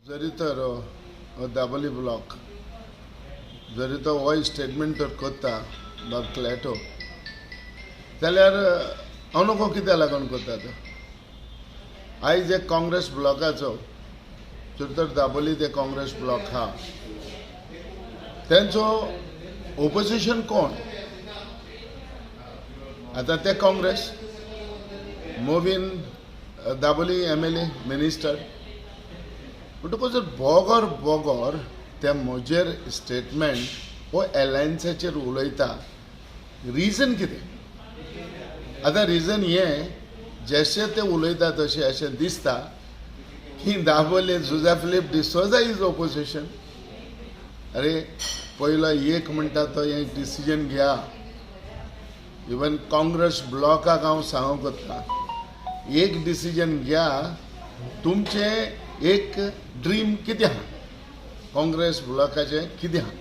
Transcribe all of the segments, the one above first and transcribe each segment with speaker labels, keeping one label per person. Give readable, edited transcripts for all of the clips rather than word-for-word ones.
Speaker 1: जरी तर हो दाबोली ब्लॉक जरी तो हो स्टेटमेंट तर करता बाब क्लॅटो, जाल्यार हांव नको कित्याक लागून करता तो. आयज एक काँग्रेस ब्लॉकाचो जर तर दाबोली ते काँग्रेस ब्लॉक आहा, तेंचो ओपोजिशन कोण आतां? ते काँग्रेस मोवीन दाबोली एमएलए, मिनिस्टर. म्हणटकूच जर बोगर बोगर ते म्हजेर स्टेटमेंट हो एलायन्साचेर उलयता, रिजन कितें? आतां रिजन हें, जशें ते उलयता तशें अशें दिसता की दाबोले जुझे फिलीप डिसोजा is opposition. अरे, पयलो एक म्हणटा तो हें डिसिजन घेया. इवन काँग्रेस ब्लॉकाक हांव सांगूंक वता, एक डिसिजन घ्या. तुमचें एक ड्रीम कितें आहा? काँग्रेस ब्लॉकाचें कितें आहा?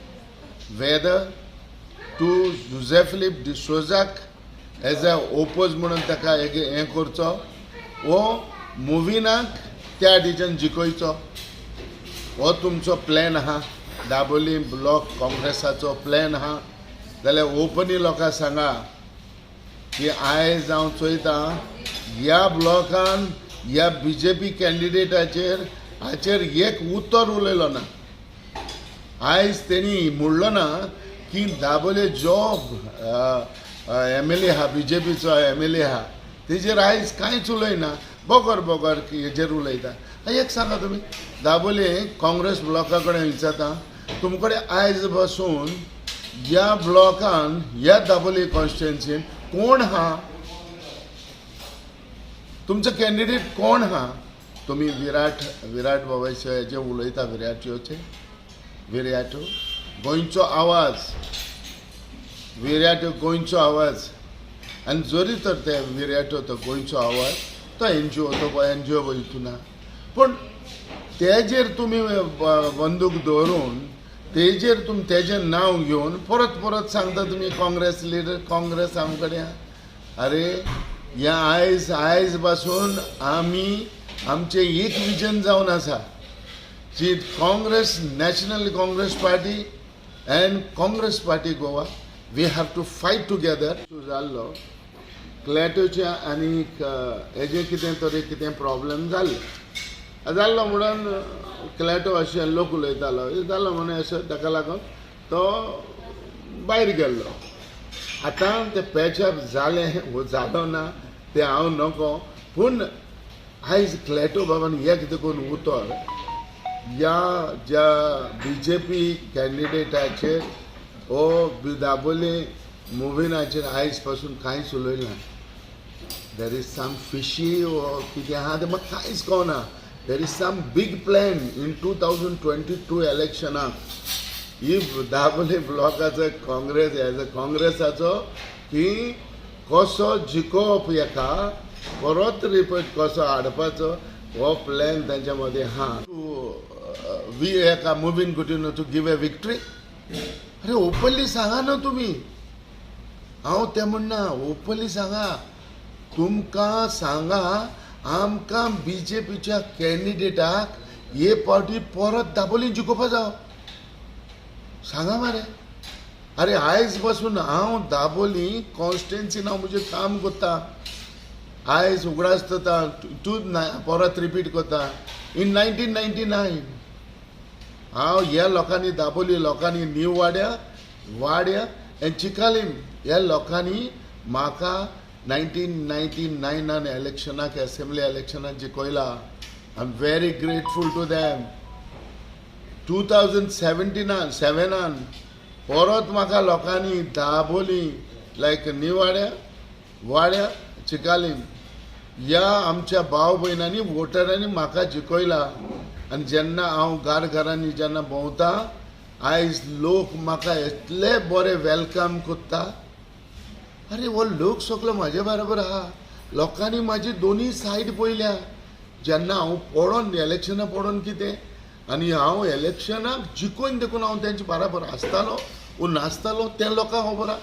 Speaker 1: वेदर टू जुझे फिलीप डिसोजाक एज अ ओपोज म्हणून ताका एक हें करचो वो मुविनाक त्या डिजन जिखयचो, हो तुमचो प्लॅन आहा? दाबोली ब्लॉक काँग्रेसाचो प्लॅन आहा जाल्यार ओपनली लोकांक सांगा की आयज हांव चोयतां, ह्या ब्लॉकान ह्या बीजेपी कॅन्डिडेटाचेर हाचेर एक उतर उलयलो ना. आयज तेणी म्हणलो ना की दाबोले जो एमएलए आहा, बीजेपीचो एमएलए आहा, तेजेर आयज कांयच उलयना, बोगर बोगर हेजेर उलयता. एक सांगा तुमी, दाबोले काँग्रेस ब्लॉका कडेन विचारता, तुम कडेन आयज बसून ह्या ब्लॉकान, ह्या दाबोली कॉन्स्टिट्युएन्सीन कोण आहा? तुमचो कॅन्डिडेट कोण आहा? तुमी विराट विराट बाबाचे हेजे उलयता, विराटयोचे. विराटो गोंयचो आवाज, विराटो गोंयचो आवाज. आनी जरी तर ते विराटो तो गोंयचो आवाज, तो एनजीओ, तो एनजीओ वयतना, पूण तेजेर तुमी बंदूक दवरून, तेजेर तुमी तेजें नांव घेवन परत परत सांगता तुमी काँग्रेस लिडर, काँग्रेस आम कडेन. अरे, ह्या आयज आयज पासून आमी आमचें एक विजन जावन आसा की Congress, national Congress party and Congress party Goa, we have to fight together. जाल्लो क्लॅटोचे आनी हेजे कितें तरी कितें प्रॉब्लेम जाल्ले, जाल्लो म्हणून क्लॅटो अशें लोक उलयतालो, जालो म्हणून अशें ताका लागून तो भायर गेल्लो. आतां तें पॅचअप जालें वो जालो ना तें हांव नको, पूण आयज क्लॅटो बाबान एक देखून उतर ह्या ज्या बीजेपी कॅन्डिडेटाचेर वो दाबोली मुविनाचेर आयज पासून कांयच उलयना. There is some fishy वो कितें आहा तें म्हाका कांयच कळना. There is some big plan in 2022 इलेक्शनाक. If Dabolim ब्लॉकाचो काँग्रेस एज अ काँग्रेसाचो की कसो जिखोवप, हेका परत रिपीट कसो हाडपाचो, हो प्लॅन तांच्या मदीं आहा. वी हेका मुवीन Coutinho to give a victory. अरे, ओपनली सांगा न्हू तुमी. हांव तें म्हणना, ओपनली सांगा, तुमकां सांगा, आमकां बीजेपीच्या कॅन्डिडेटाक हे पावटी परत दाबोली जिखोवपा जाव, सांगा मरे. अरे, आयज पासून हांव दाबोली कॉन्स्टिट्युएन्सीन हांव म्हजें काम करता. आयज उगडास जाता, तूं परत रिपीट करता, इन 1999 हांव ह्या लोकांनी, दाबोली लोकांनी, न्यू वाड्या, वाड्या आनी चिकालीम ह्या लोकांनी म्हाका 1999नान इलेक्शनाक, एसेंब्ली इलेक्शनाक जिखयला. I am very grateful to them. 2017नान सेवेनान परत म्हाका लोकांनी दाबोली, लायक निवाड्या, वाड्या, चिकालीम ह्या आमच्या भाव भयणांनी, वोटरांनी म्हाका जिखयला. आनी जेन्ना हांव घर घरांनी जेन्ना भोंवता, आयज लोक म्हाका इतले बरे welcome करता. अरे, हो लोक सगलो म्हाजे बरोबर आहा. लोकांनी म्हाजी दोनूय सायड पळयल्या. जेन्ना हांव पडोन, इलेक्शनाक पडोन कितें आनी हांव इलेक्शनाक जिखून देखून हांव तेंचे बराबर आसतालो वो नासतालो तें लोकांक खबर आहा.